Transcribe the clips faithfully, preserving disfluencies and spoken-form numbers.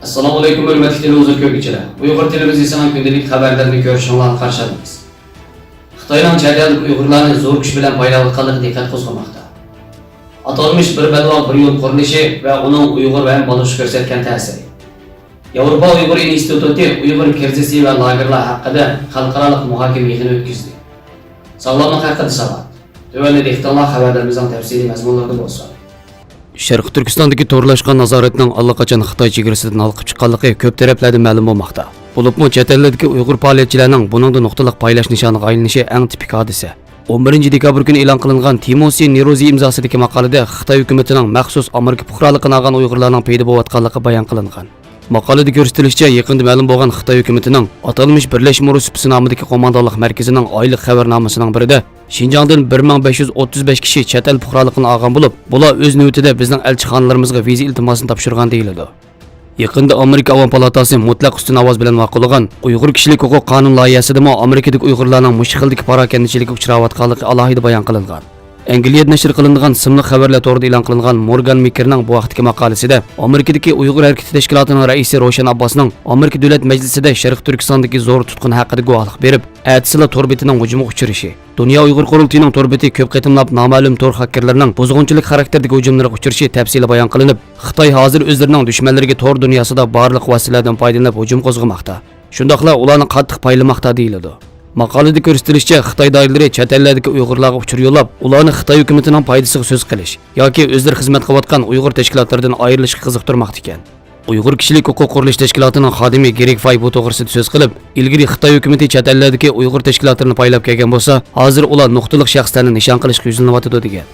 ئەسسالامۇئەلەيكۇم، ھۆرمەتلىك تېلېۋىزور كۆرگۈچىلەر. ئۇيغۇر تېلېۋىزىيىسىنىڭ كۈندىلىك خەۋەرلىرىنى كۆرۈشۈڭلارنى قارشى ئالىمىز. خىتاينىڭ چەت ئەلدىكى ئۇيغۇرلارنى زور كۈچ بىلەن پايلاۋاتقانلىقى دىققەت قوزغىماقتا. ئاتالمىش بىر بەلباغ بىر يول قۇرۇلۇشى ۋە ئۇنىڭ ئۇيغۇر ۋە بالۇچقا كۆرسەتكەن تەسىرى. ياۋروپا ئۇيغۇر ئىنستىتۇتى ئۇيغۇر كىرىزىسى ۋە لاگېرلار ھەققىدە خەلقئارالىق مۇھاكىمە يىغىنى ئۆتكۈزدى. ساغلاملىق ھەققىدە ساۋات. تۆۋەندە دىققىتىڭلار خەۋەرلىرىمىزنىڭ تەپسىلىي مەزمۇنلىرىدا بولسۇن. شەرقىي تۈركىستاندىكى تورلاشقان نازارەتنىڭ ئاللىقاچان خىتاي چېگرىسىدىن ھالقىپ چىققانلىقى كۆپ تەرەپلەردىن مەلۇم بولماقتا. بولۇپمۇ چەت ئەللەردىكى ئۇيغۇر پائالىيەتچىلەرنىڭ بۇنىڭدا نۇقتىلىق پايلاش نىشانىغا ئايلىنىشى ئەڭ تىپىك ھادىسە. ئون بىرىنچى دېكابىر كۈنى ئېلان قىلىنغان تىموسى نىروزى ئىمزاسىدىكى ماقالىدە خىتاي ھۆكۈمىتىنىڭ مەخسۇس ئامېرىكا پۇقرالىقىنى ئالغان ئۇيغۇرلارنىڭ پەيدا بولۇۋاتقانلىقى بايان قىلىنغان. ماقالىدە كۆرسىتىلىشىچە، يېقىندا مەلۇم بولغان خىتاي ھۆكۈمىتىنىڭ ئاتالمىش بىرلەشمە رۇسۇپىسى نامىدىكى قوماندانلىق مەركىزىنىڭ ئايلىق خەۋەرنامىسىنىڭ بىرىدە، شىنجاڭدىن بىر مىڭ بەش يۈز ئوتتۇز بەش كىشى چەت ئەل پۇقرالىقىنى ئالغان بولۇپ، بۇلار ئۆز نۆۋىتىدە بىزنىڭ ئەلچىخانىلىرىمىزغا ۋىزا ئىلتىماسىنى تاپشۇرغان دېيىلىدۇ. يېقىندا ئامېرىكا ئاۋام پالاتاسى مۇتلەق ئۈستۈن ئاۋاز بىلەن ماقۇللىغان ئۇيغۇر كىشىلىك ھوقۇق قانۇن لايىھەسىدىمۇ ئامېرىكىدىكى ئۇيغۇرلارنىڭ مۇشۇ خىلدىكى پاراكەندىچىلىككە ئۇچراۋاتقانلىقى ئالاھىدە بايان قىلىنغان. ئەنگلىيەدە نەشر قىلىنىدىغان سىملىق خەۋەرلەر تورىدا ئېلان قىلىنغان مورگان مېكېرنىڭ بۇ ھەقتىكى ماقالىسىدە، ئامېرىكىدىكى ئۇيغۇر ھەرىكىتى تەشكىلاتىنىڭ رەئىسى روشەن ئابباسنىڭ ئامېرىكا دۆلەت مەجلىسىدە شەرقىي تۈركىستاندىكى زور تۇتقۇن ھەققىدە گۇۋاھلىق بېرىپ، ئەتىسىلا تور بېتىنىڭ ھۇجۇمىغا ئۇچرىشى، دۇنيا ئۇيغۇر قۇرۇلتىيىنىڭ تور بېتى كۆپ قېتىملاپ نامەلۇم تور خاككېرلىرىنىڭ بۇزغۇنچىلىق خاراكتېرىدىكى ھۇجۇملىرىغا ئۇچرىشى تەپسىلىي بايان قىلىنىپ، خىتاي ھازىر ئۆزلىرىنىڭ دۈشمەنلىرىگە تور دۇنياسىدا بارلىق ۋاسىتىلەردىن پايدىلىنىپ ھۇجۇم قوزغىماقتا. شۇنداقلا ئۇلارنى قاتتىق پايلىماقتا دېيىلىدۇ. ماقالىدە كۆرسىتىلىشىچە، خىتاي دائىرىلىرى چەت ئەللەردىكى ئۇيغۇرلارغا ئۇچۇر يوللاپ، ئۇلارنى خىتاي ھۆكۈمىتىنىڭ پايدىسىغا سۆز قىلىش ياكى ئۆزلىرى خىزمەت قىلىۋاتقان ئۇيغۇر تەشكىلاتلىرىدىن ئايرىلىشقا قىزىقتۇرماقتا ئىكەن. ئۇيغۇر كىشىلىك ھوقۇق قۇرۇلۇش تەشكىلاتىنىڭ خادىمى گېرىك فاي بۇ توغرىسىدا سۆز قىلىپ، ئىلگىرى خىتاي ھۆكۈمىتى چەت ئەللەردىكى ئۇيغۇر تەشكىلاتلىرىنى پايلاپ كەلگەن بولسا، ھازىر ئۇلار نۇقتىلىق شەخسلەرنى نىشان قىلىشقا يۈزلىنىۋاتىدۇ، دېگەن.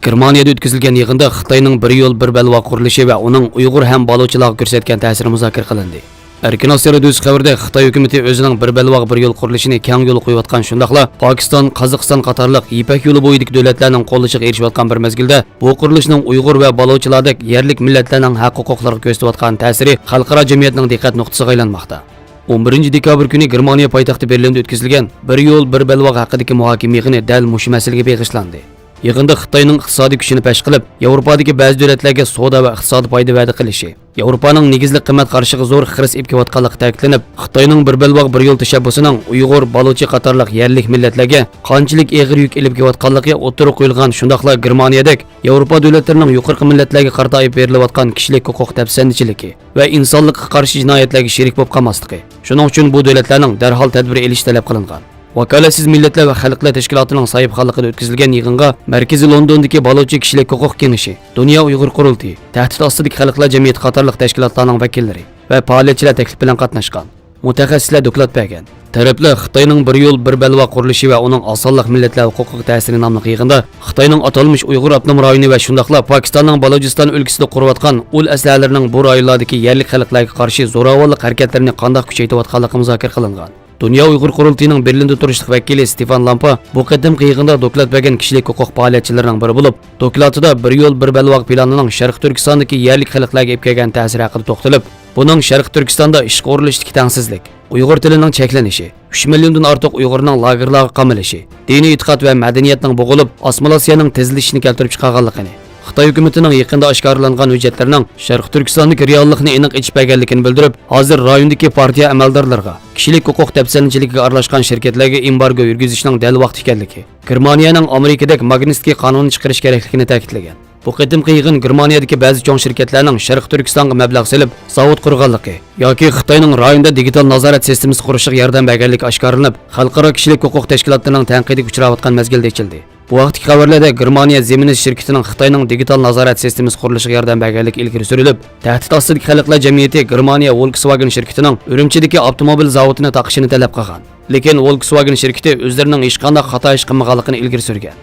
گېرمانىيەدە ئۆتكۈزۈلگەن يىغىندا خىتاينىڭ بىر يول، بىر بەلباغ قۇرۇلۇشى ۋە ئۇنىڭ ئۇيغۇر ھەم بالۇچىلارغا كۆرسەتكەن تەسىرى مۇزاكىرە قىلىندى. ئەركىن ئاسىيا رادىيوسى خەۋىرىدە، خىتاي ھۆكۈمىتى ئۆزىنىڭ بىر بەلباغ، بىر يول قۇرۇلۇشىنى كەڭ يولغا قويۇۋاتقان، شۇنداقلا پاكىستان، قازاقىستان قاتارلىق يىپەك يولى بويىدىكى دۆلەتلەرنىڭ قوللىشىغا ئېرىشىۋاتقان بىر مەزگىلدە، بۇ قۇرۇلۇشنىڭ ئۇيغۇر ۋە بالۇچلاردەك يەرلىك مىللەتلەرنىڭ ھەق ھوقۇقلىرىغا كۆرسىتىۋاتقان تەسىرى خەلقئارا جەمئىيەتنىڭ دىققەت نۇقتىسىغا ئايلانماقتا. ئون بىرىنچى دېكابىر كۈنى گېرمانىيە پايتەختى بېرلىندا ئۆتكۈزۈلگەن بىر يول، بىر بەلباغ ھەققىدىكى مۇھاكىمە يىغىنى دەل مۇشۇ مەسىلىگە بېغىشلاندى. يىغىندا خىتاينىڭ ئىقتىسادىي كۈچىنى پەش قىلىپ، ياۋروپادىكى بەزى دۆلەتلەرگە سودا ۋە ئىقتىسادىي پايدا ۋەدە قىلىشى، ياۋروپانىڭ نېگىزلىك قىممەت قارىشىغا زور خىرىس ئېلىپ كېلىۋاتقانلىقى تەكىتلىنىپ، خىتاينىڭ بىر بەلباغ، بىر يول تەشەببۇسىنىڭ ئۇيغۇر، بالۇچى قاتارلىق يەرلىك مىللەتلەرگە قانچىلىك ئېغىر يۈك ئېلىپ كېلىۋاتقانلىقى ئوتتۇرىغا قويۇلغان، شۇنداقلا گېرمانىيەدەك ياۋروپا دۆلەتلىرىنىڭ يۇقىرىقى مىللەتلەرگە قارىتا ئېلىپ بېرىلىۋاتقان كىشىلىك ھوقۇق دەپسەندىچىلىكى ۋە ئىنسانلىققا قارشى جىنايەتلەرگە شېرىك بولۇپ قالماسلىقى، شۇنىڭ ئۈچۈن بۇ دۆلەتلەرنىڭ دەرھال تەدبىر ئېلىشى تەلەپ قىلىنغان. ۋاكالەتسىز مىللەتلەر ۋە خەلقلەر تەشكىلاتىنىڭ ساھىبخانلىقىدا ئۆتكۈزۈلگەن يىغىنغا مەركىزىي لوندوندىكى بالۇچى كىشىلىك ھوقۇق كېڭىشى، دۇنيا ئۇيغۇر قۇرۇلتىيى، تەھدىت ئاستىدىكى خەلقلەر جەمئىيىتى قاتارلىق تەشكىلاتلارنىڭ ۋەكىللىرى ۋە پائالىيەتچىلەر تەكلىپ بىلەن قاتناشقان. مۇتەخەسسىسلەر دوكلات بەرگەن. تەرەپلەر خىتاينىڭ بىر يول، بىر بەلباغ قۇرۇلۇشى ۋە ئۇنىڭ ئاز سانلىق مىللەتلەر ھوقۇقىغا تەسىرى ناملىق يىغىندا خىتاينىڭ ئاتالمىش ئۇيغۇر ئاپتونوم رايونى ۋە شۇنداقلا پاكىستاننىڭ بالاجىستان ئۆلكىسىدە قۇرۇۋاتقان ئۇل ئەسلىھەلىرىنىڭ بۇ رايونلاردىكى يەرلىك خەلقلەرگە قارشى زوراۋانلىق ھەرىكەتلىرىنى قانداق كۈچەيتىۋاتقانلىقى مۇزاكىرە قىلىنغان. دۇنيا ئۇيغۇر قۇرۇلتىيىنىڭ بېرلىندا تۇرۇشلۇق ۋەكىلى ستېفان لامپا بۇ قېتىمقى يىغىندا دوكلات بەرگەن كىشىلىك ھوقۇق پائالىيەتچىلىرىنىڭ بىرى بولۇپ، دوكلاتىدا بىر يول، بىر بەلباغ پىلانىنىڭ شەرقىي تۈركىستاندىكى يەرلىك خەلقلەرگە ئېلىپ كەلگەن تەسىرى ھەققىدە توختىلىپ، بۇنىڭ شەرقىي تۈركىستاندا ئىشقا ئورۇنلىشىشتىكى تەڭسىزلىك، ئۇيغۇر تىلىنىڭ چەكلىنىشى، ئۈچ مىليوندىن ئارتۇق ئۇيغۇرنىڭ لاگېرلارغا قامىلىشى، دىنىي ئېتىقاد ۋە مەدەنىيەتنىڭ بوغۇلۇپ، ئاسسىمىلياتسىيەنىڭ تېزلىشىشىنى كەلتۈرۈپ چىقارغانلىقىنى، خىتاي ھۆكۈمىتىنىڭ يېقىندا ئاشكارىلانغان ھۆججەتلىرىنىڭ شەرقىي تۈركىستاندىكى رېئاللىقنى ئېنىق ئېچىپ بەرگەنلىكىنى بىلدۈرۈپ، ھازىر رايوندىكى پارتىيە ئەمەلدارلىرىغا، كىشىلىك ھوقۇق دەپسەندىچىلىكىگە ئارىلاشقان شىركەتلەرگە ئېمبارگو يۈرگۈزۈشنىڭ دەل ۋاقتى ئىكەنلىكى، گېرمانىيەنىڭ ئامېرىكىدەك ماگنىتسكىي قانۇنىنى چىقىرىش كېرەكلىكىنى تەكىتلىگەن. بۇ قېتىمقى يىغىن گېرمانىيەدىكى بەزى چوڭ شىركەتلەرنىڭ شەرقىي تۈركىستانغا مەبلەغ سېلىپ، زاۋۇت قۇرغانلىقى ياكى خىتاينىڭ رايوندا دىگىتال نازارەت سىستېمىسى قۇرۇشىغا ياردەم بەرگەنلىكى ئاشكارىلىنىپ، خەلقئارا كىشىلىك ھوقۇق تەشكىلاتلىرىنىڭ تەنقىدىگە ئۇچراۋاتقان مەزگىلدە ئېچىلدى. بۇ ھەقتىكى خەۋەرلەردە گېرمانىيە زېمىنىس شىركىتىنىڭ خىتاينىڭ دىگىتال نازارەت سىستېمىسى قۇرۇلۇشىغا ياردەم بەرگەنلىكى ئىلگىرى سۈرۈلۈپ، تەھدىت ئاستىدىكى خەلقلەر جەمئىيىتى گېرمانىيە ۋولكسۋاگېن شىركىتىنىڭ ئۈرۈمچىدىكى ئاپتوموبىل زاۋۇتىنى تاقىشىنى تەلەپ قىلغان. لېكىن ۋولكسۋاگېن شىركىتى ئۆزلىرىنىڭ ھېچقانداق خاتا ئىش قىلمىغانلىقىنى ئىلگىرى سۈرگەن.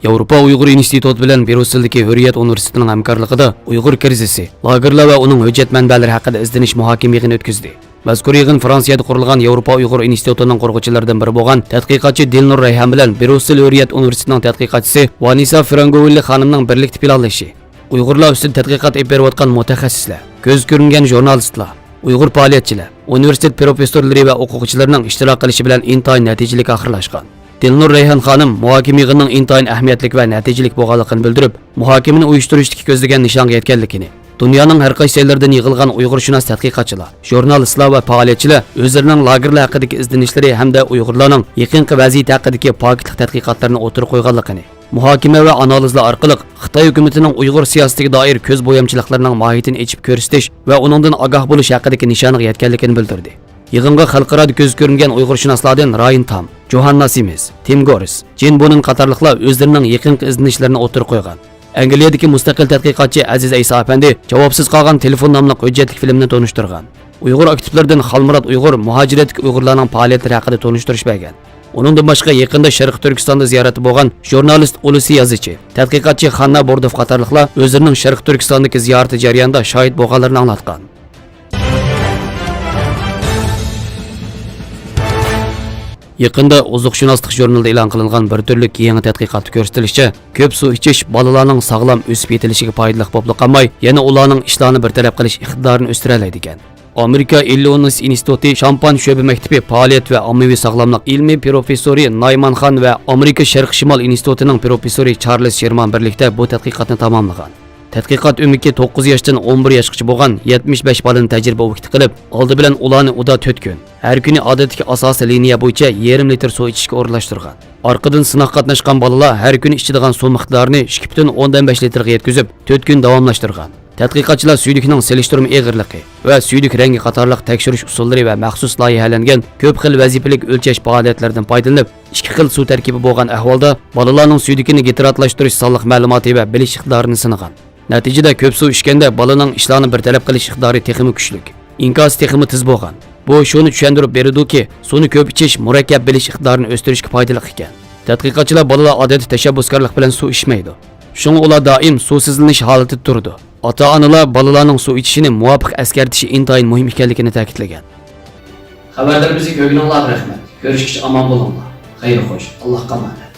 ياۋروپا ئۇيغۇر ئىنستىتۇتى بىلەن بريۇسسېلدىكى ھۆرىيەت ئۇنىۋېرسىتېتىنىڭ ھەمكارلىقىدا ئۇيغۇر كىرىزىسى، لاگېرلار ۋە ئۇنىڭ ھۆججەت مەنبەلىرى ھەققىدە ئىزدىنىش مۇھاكىمە يىغىنى ئۆتكۈزدى. مەزكۇر يىغىن فرانسىيەدە قۇرۇلغان ياۋروپا ئۇيغۇر ئىنستىتۇتىنىڭ قۇرغۇچىلىرىدىن بىرى بولغان تەتقىقاتچى دىلنۇر رەيھان بىلەن بريۇسسېل ھۆرىيەت ئۇنىۋېرسىتېتىنىڭ تەتقىقاتچىسى ۋانىسا فرانگوۋىللى خانىمنىڭ بىرلىكتە پىلانلىشى، ئۇيغۇرلار ئۈستىدە تەتقىقات ئېلىپ بېرىۋاتقان مۇتەخەسسىسلەر، كۆزگە كۆرۈنگەن ژۇرنالىستلار، ئۇيغۇر پائالىيەتچىلەر، ئۇنىۋېرسىتېت پروفېسسورلىرى ۋە ئوقۇغۇچىلىرىنىڭ ئىشتىراك قىلىشى بىلەن ئىنتايىن نەتىجىلىك ئاخىرلاشقان. دىلنۇر رەيھان خانىم مۇھاكىمە يىغىنىنىڭ ئىنتايىن ئەھمىيەتلىك ۋە نەتىجىلىك بولغانلىقىنى بىلدۈرۈپ، مۇھاكىمىنى ئۇيۇشتۇرۇشتىكى كۆزلىگەن نىشانغا يەتكەنلىكىنى، دۇنيانىڭ ھەر قايسى جايلىرىدىن يىغىلغان ئۇيغۇرشۇناس تەتقىقاتچىلار، ژۇرنالىستلار ۋە پائالىيەتچىلەر ئۆزلىرىنىڭ لاگېرلار ھەققىدىكى ئىزدىنىشلىرى ھەمدە ئۇيغۇرلارنىڭ يېقىنقى ۋەزىيىتى ھەققىدىكى پاكىتلىق تەتقىقاتلىرىنى ئوتتۇرىغا قويغانلىقىنى، مۇھاكىمە ۋە ئانالىزلار ئارقىلىق خىتاي ھۆكۈمىتىنىڭ ئۇيغۇر سىياسىتىگە دائىر كۆز بويامچىلىقلىرىنىڭ ماھىيىتىنى ئېچىپ كۆرسىتىش ۋە ئۇنىڭدىن ئاگاھ بولۇش ھەققىدىكى نىشانىغا يەتكەنلىكىنى بىلدۈردى. يىغىنغا خەلقئارادا كۆزگە كۆرۈنگەن ئۇيغۇرشۇناسلاردىن رايان تام، جوھاننا سىمىس، تىم گورس، جېن بونېن قاتارلىقلار ئۆزلىرىنىڭ يېقىنقى ئىزدىنىشلىرىنى ئوتتۇرىغا قويغان. ئەنگلىيەدىكى مۇستەقىل تەتقىقاتچى ئەزىز ئەيسا ئەپەندى جاۋابسىز قالغان تېلېفون ناملىق ھۆججەتلىك فىلىمنى تونۇشتۇرغان. ئۇيغۇر ئاكتىپلىرىدىن خالمۇرات ئۇيغۇر مۇھاجىرەتتىكى ئۇيغۇرلارنىڭ پائالىيەتلىرى ھەققىدە تونۇشتۇرۇش بەرگەن. ئۇنىڭدىن باشقا، يېقىندا شەرقىي تۈركىستاندا زىيارەتتە بولغان ژۇرنالىست، ئۇلۇسى يازىچى، تەتقىقاتچى خاننا بوردوف قاتارلىقلار ئۆزلىرىنىڭ شەرقىي تۈركىستاندىكى زىيارىتى جەريانىدا شاھىت بولغانلىرىنى ئاڭلاتقان. يېقىندا ئوزۇقشۇناسلىق ژۇرنىلىدا ئېلان قىلىنغان بىر تۈرلۈك يېڭى تەتقىقاتتا كۆرسىتىلىشىچە، كۆپ سۇ ئىچىش بالىلارنىڭ ساغلام ئۆسۈپ يېتىلىشىگە پايدىلىق بولۇپلا قالماي، يەنە ئۇلارنىڭ ئىشلارنى بىر تەرەپ قىلىش ئىقتىدارىنى ئۆستۈرەلەيدىكەن. ئامېرىكا ئىللىنويس ئىنستىتۇتى شامپان شۆبە مەكتىپى پائالىيەت ۋە ئاممىۋى ساغلاملىق ئىلمىي پروفېسسورى نايمان خان ۋە ئامېرىكا شەرقىي شىمال ئىنستىتۇتىنىڭ پروفېسسورى چارلىز شېرمان بىرلىكتە بۇ تەتقىقاتنى تاماملىغان. تەتقىقات ئۆمىكى توققۇز ياشتىن ئون بىر ياشقىچە بولغان يەتمىش بەش بالىنى تەجرىبە ئوبيېكتى قىلىپ، ئالدى بىلەن ئۇلارنى ئۇدا تۆت كۈن، ھەر كۈنى ئادەتتىكى ئاساسىي لىنىيە بويىچە يېرىم لىتىر سۇ ئىچىشكە ئورۇنلاشتۇرغان. ئارقىدىن سىناققا قاتناشقان بالىلار ھەر كۈنى ئىچىدىغان سۇ مىقدارىنى ئىككى پۈتۈن ئوندىن بەش لىتىرغا يەتكۈزۈپ، تۆت كۈن داۋاملاشتۇرغان. تەتقىقاتچىلار سۈيدۈكنىڭ سېلىشتۇرما ئېغىرلىقى ۋە سۈيدۈك رەڭگى قاتارلىق تەكشۈرۈش ئۇسۇللىرى ۋە مەخسۇس لايىھەلەنگەن كۆپ خىل ۋەزىپىلىك ئۆلچەش پائالىيەتلىرىدىن پايدىلىنىپ، ئىككى خىل سۇ تەركىبى بولغان ئەھۋالدا بالىلارنىڭ سۈيدۈكىنى گىدراتلاشتۇرۇش سانلىق مەلۇماتى ۋە بىلىش ئىقتىدارىنى سىنىغان. نەتىجىدە، كۆپ سۇ ئىچكەندە بالىنىڭ ئىشلارنى بىر تەرەپ قىلىش ئىقتىدارى تېخىمۇ كۈچلۈك، ئىنكاسى تېخىمۇ تېز بولغان. بۇ شۇنى چۈشەندۈرۈپ بېرىدۇكى، سۇنى كۆپ ئىچىش مۇرەككەپ بىلىش ئىقتىدارىنى ئۆستۈرۈشكە پايدىلىق ئىكەن. تەتقىقاتچىلار بالىلار ئادەتتە تەشەببۇسكارلىق بىلەن سۇ ئىچمەيدۇ. شۇڭا ئۇلار دائىم سۇسىزلىنىش ھالىتىدە تۇرىدۇ. ئاتا-ئانىلار بالىلارنىڭ سۇ ئىچىشىنى مۇۋاپىق ئەسكەرتىشى ئىنتايىن مۇھىم ئىكەنلىكىنى تەكىتلىگەن. خەۋەرلىرىمىزنى كۆرگىنىڭلارغا رەھمەت. كۆرۈشكىچە ئامان بولۇڭلار. خەير خوش. ئاللاھقا ئامانەت.